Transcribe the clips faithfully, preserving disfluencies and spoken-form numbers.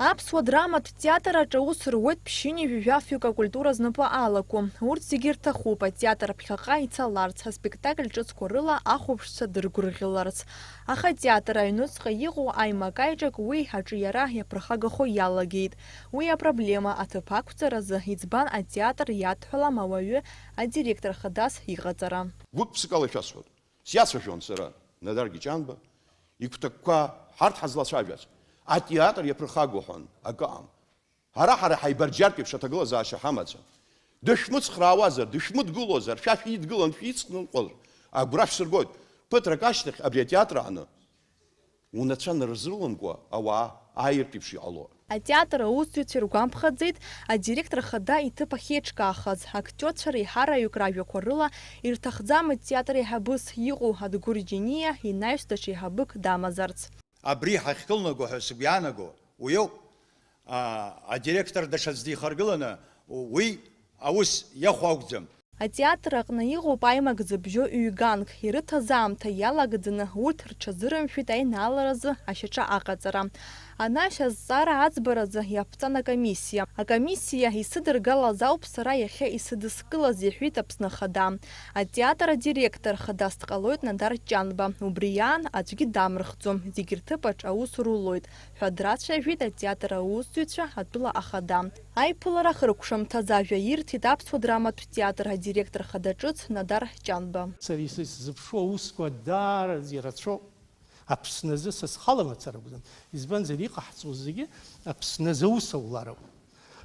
Аԥсуа драматә театр аҿы аус руеит ԥшьынҩажәи жәафҩык акультура знапы алаку. Урҭ зегьы рҭахуп атеатр ԥхьаҟа ицаларц, аспектакль ҿыцқәа рыла ахәаԥшцәа дыргәырӷьаларц. Аха атеатр аҩнуҵҟа иҟоу аимак-аиҿак уи аҿиара иаԥырхагахо иалагеит. Уи апроблема аҭыԥ ақәҵаразы иӡбан атеатр иадҳәалам ауаҩы адиректор хадас иҟаҵара. Гәык-ԥсыкала шәасҳәоит. Сиацәажәон сара, Надар Гьечанба, игәҭакқәа ҳарҭ ҳазлацәажәаз, атеатр иаԥырхагоу ҳәа акы аҟам. Ара ҳара ҳаибарџьартә еиԥш аҭагылазаашьа ҳамаӡам. Дышәмыцхраауазар, дышәмыдгылозар, шәа шәидгылан, шәицныҟәозар, агәра шәсыргоит. Ԥыҭрак ашьҭахь абри атеатр ааны, унацәа нарзрыламкәа ауаа ааиртә еиԥш иҟало. Атеатр аусзуҩцәа иргәамԥхаӡеит адиректор хада иҭыԥ ахьеиҿкаахаз, актиорцәа реиҳараҩык ражәақәа рыла ирҭахӡам атеатр еиҳабыс иҟоу Адгәыр Џьениа инаҩс даҽа еиҳабык дамазарц. Абри ҳахькылнаго ҳәа сгәы иаанаго уиоуп. А, адиректор даҽаӡә дихаргыланы уи аус иахәо акәӡам. Атеатр аҟны иҟоуп аимак зыбжьо ҩганк, ирыҭаз аамҭа иалагӡаны урҭ рҽазырымшәеит аинааларазы ашьаҿа аҟаҵара. Анаҩс азҵаара аӡбаразы иаԥҵан акомиссиа. Акомиссиа исыдыргалаз ауп сара иахьа исыдыскылаз, иҳәеит Аԥсны Ахада. Атеатр адиректор хадас дҟалоит Надар Ҷанба. Убри аан аӡәгьы дамырхӡом, зегь рҭыԥаҿ аус рулоит ҳәа драцәажәеит атеатр аусзуҩцәа атәыла ахада. Аиԥылара ахыркәшамҭаз ажәа ирҭеит Аԥсуа драматә театр адиректор хада ҿыц Надар Ҷанба. Сара исызԥшу аусқәа даараӡа ирацәоуп. Аԥсны азы са схала мацара акәӡам. Избанзар, иҟаҳҵо зегьы Аԥсны азы аус аулароуп.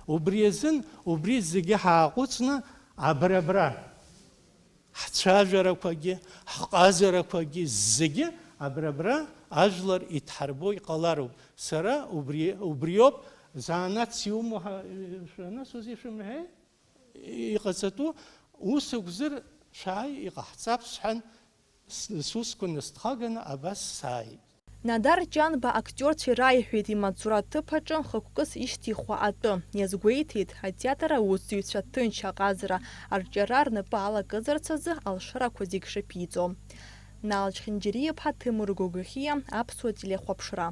Убри азын, убри зегьы ҳааҟәыҵны, абра-абра ҳцәажәарақәагьы, ҳҟазарақәагьы зегьы абра-абра ажәлар идҳарбо иҟалароуп. Сара убри, убриоуп, занааҭс иумоу ҳа-, шәанасузеи шәымҳәеи? Иҟаҵатәу ус акәзар, шәааи, иҟаҳҵап сҳәан, с-, сусқәа насҭхаганы абас сааит. Надар Ҷанба актиорцәа ираиҳәеит имаҵура аҭыԥ аҿы хықәкыс ишьҭихуа атәы. Иазгәеиҭеит, атеатр аусзуҩцәа ҭынч аҟазара арҿиара рнапы алакызарц азы алшарақәа зегь шаԥиҵо. Нал Чхинџьариа-иԥҳа, Ҭемыр Гогохиа, Аԥсуа телехәаԥшра.